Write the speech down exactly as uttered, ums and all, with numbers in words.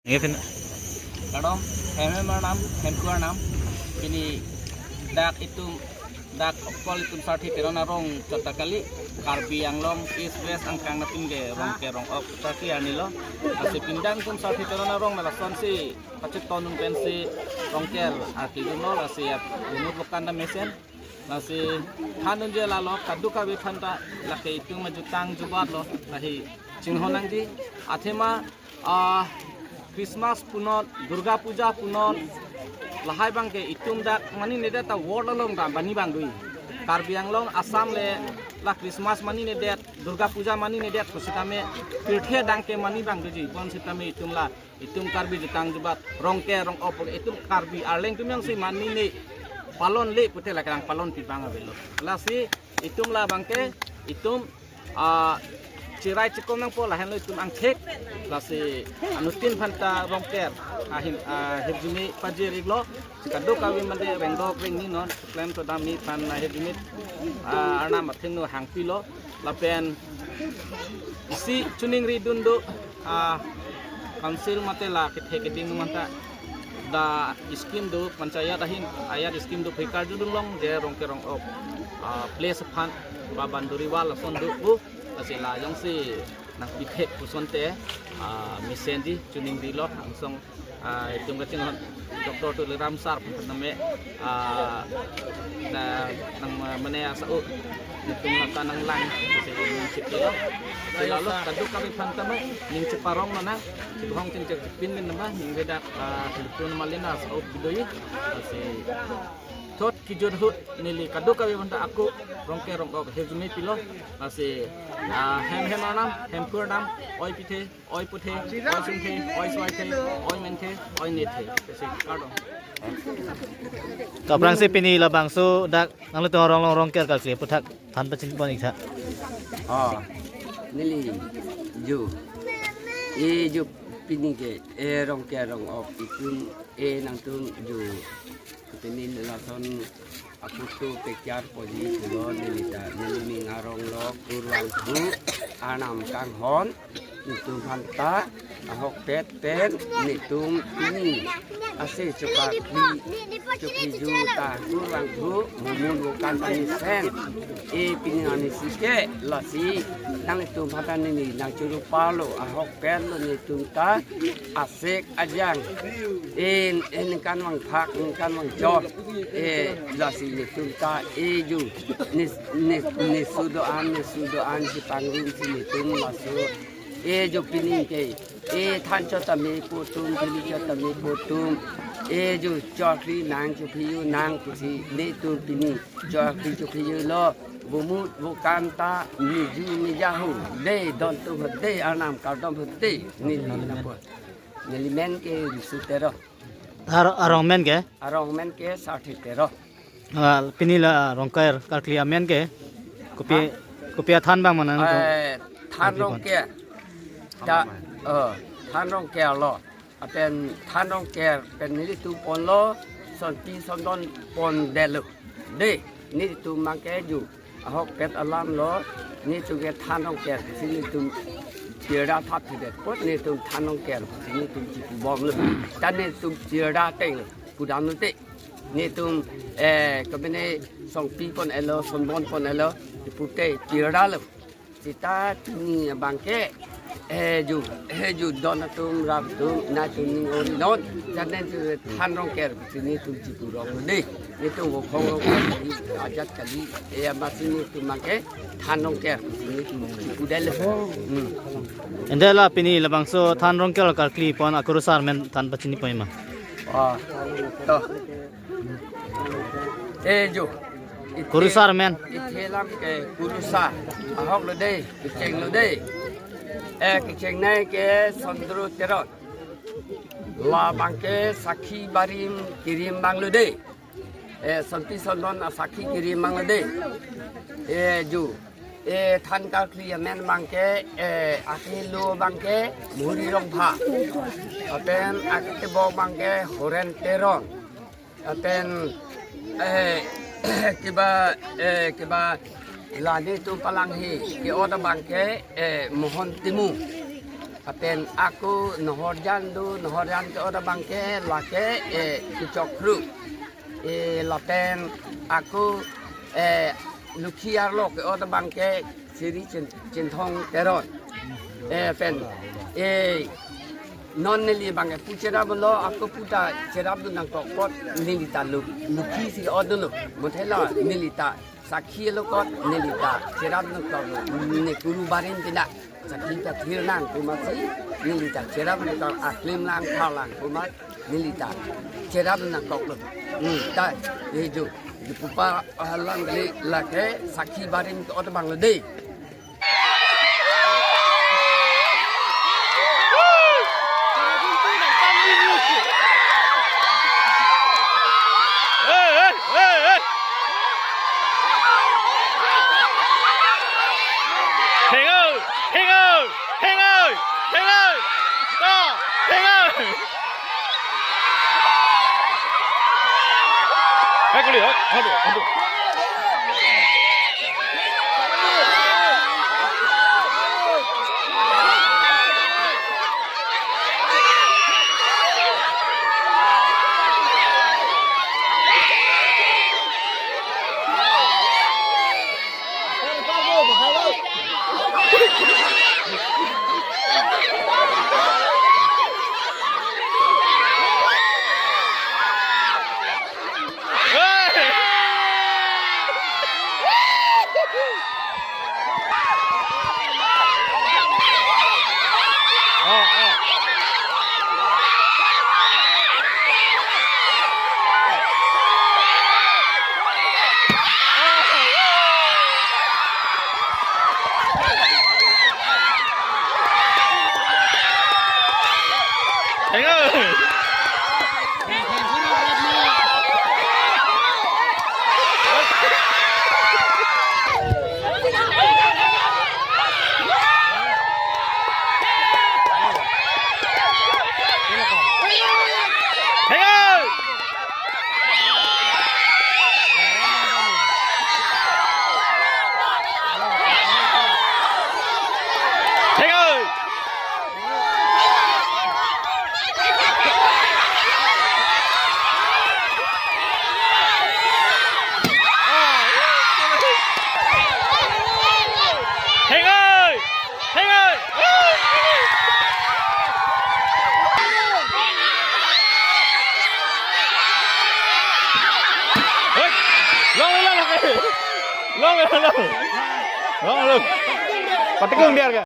Nge pin. Kardom, hem hem arnam, hem ku arnam. Pini dak itum, dak okol itum Sarthe Teron arong chot ta kali, Karbi Anglong East West angkang natin ke Rongker Rong-ok ta ke arni lo. Lasi pindang itum Sarthe Teron arong lason si pachetong un pensi Rongker arki dun lo, lasi ya lumut bukan da mesen. Lasi than unje lalo kadokave aphanta lake itum ajutang jubat lo, lahi chinghon nangji. Athema ah, Christmas punon, Durga Puja punon, lahai abangke itum dak maninedet ta world along ta mani abang dui. Karbi Anglong, Assam le la Christmas maninedet, Durga Puja maninedet, pusitame pirthe adang ke mani abang duiji, bonsitame itum la, itum Karbi jutang jubat, Rongker Rong-ok, itum Karbi Arleng atum jongsi manine palon le pute la kelang palon pi abang avelo. Lasi itum la abangke, itum ah, chirai chikom nangpo lahenlo itum angthek. Lasi anuttin aphanta Rongker ahim, ah, hirjume pajir-iklo. Kadokave mande rengdok rengni non klem to dam ni aphan ahirjume, ah, arnam athengno hangpilo. Lapen si choningri dun do, ah, council mate la kethe keding aphanta dak scheme do, panchayat ahin ayat scheme do phikar judun long je Rongker Rong-ok, ah, place aphan ba boundary wall ason do pu, lasi la jongsi nangpithek pu asonte, ah, mesenji, choningrilo angsong, ah, itum kachinghon Doctor Tuliram sir aphan tame, ah, na nang mane asa-o itum nata nanglang, lasi ning chipilo. Lalo kadokave aphanta ma ning chiparong nang, chibhong chingchek chipin min nama, ning vedak, ah, lutun malina asa-o pidoi, lasi thot kijut ahut neli kadokave aphanta ako Rongker Rong-ok hirjume pilo. Lasi, ah, hem hem arnam, hem ku arnam, oi pithe, oi puthe, oi sungthe, oi soithe, oi menthe, oi nethe. Lasi kardom. To aphrangsi pini labangso dak nanglitum arong along Rongker karkli aputhak than pachinipon-ik tha. Ah, neli jo. E jo pini ke, e Rongker Rong-ok itum, e nangtum jo. Pini lason aputu pekar poji pulo neli ta, neli ning arong lo Kurvangthu, arnam kanghon, netum aphanta ahokpet pen netum pini ase chokakli, chokiju ta Kurvangthu, mumun bukan ta mesen. E pini arnisi ke, lasi nangtum aphanta neli nangchoro palo, ahokpet lo netum ta asek ajang. E, e ningkan vangphak, ningkan vangchot. E, lasi netum ta e jo. Ne, ne, nesu do-an, nesu do-an si pangrumsi netum laso. E jo pini ke, e than chot tame pu atum, pini chot tame pu atum. E jo chokri nang chophiyo nang pusi netum pini chokri chophiyo lo. Vomut vokan ta miju mijahu. De don atum de, arnam kardom de, neli nangpo. Neli men ke Risu Teron. Ar-, arong men ke? Arong men ke Sarthe Teron. Ah, pini la Rongker karkli amen ke? Kopi, ha? Kopi athan abang ma nang? Eh, than Rongker. Da, eh, than Rongker lo. Lapen than Rongker pen nelitum ponlo, sonpi sondon pondetlo. De, netum abangke jo ahokpet alam lo, netum ke than Rongker si netum pirda thap thidet apot netum than Rongker si netum chipubomlo. Ta netum pirda ateng lo, pudamlo te. Netum, eh, kemene songpi pon-etlo, sonbon pon-etlo, pute pirdalo. Seta pini abangke, eh, jo, eh, jo don atum, rat atum, netum ning ori non, janen jo than Rongker si netum chipurong de. Netum vokhong Rongker ajat kali, eh, amatsi netum abangke than Rongker si netum chipudetlo. Hmm. Ante la pini labangso than Rongker karkli pon akurusar men than pachinipon ma? Ah, to. Eh, jo. Ite-, kurusar men. Ite lam ke kurusar. Ahok lo de, kecheng lo de. Eh, kechengnei ke Sondro Teron. Labangke sakhi barim kirim abang lo de. Eh, sonpi sondon asakhi kirim abang lo de. Eh, jo. Eh, than karkli amen abangke, eh, akehelo abangke Muhuri Rongpha. Lapen aketebok abangke Horen Teron. Lapen, eh, keba, eh, keba la netum palanghi ke-ot abangke, eh, Mohon Timung. Lapen ako Nohorjan do, Nohorjan ke-ot abang ke lake, eh, Kuchokru. Eh, lapen ako, eh, Lukhi arlo ke-ot abang ke Sri Chin-, Chinthong Teron. Eh, pen, eh, non neli abang ke pu cheraplo, ako puta cherapdun nangkokpot, neli ta Lu-, Lukhi si otlo. Muthe la neli ta sakhi lo kot, neli ta cherapdun nangkoklo, ne kuru barim tina sakhi ta thir nang pu amatsi, neli ta cherapdun nangkok, aklim lang, thar lang pu amat neli ta cherapdun nangkoklo. Hmm, ta, eh, jo, jo pupa, ah, lang kali lake sakhi barim ke-ot abang lo dei. Hey, hey, hey, hey. Heng o, heng o, heng o, heng o. To, heng o. Hai, kuli, hai, aduh, aduh. Heng oi! Heng oi! Hei! Long, long, long. Long, long, long. Long, long. Patikung dia ka.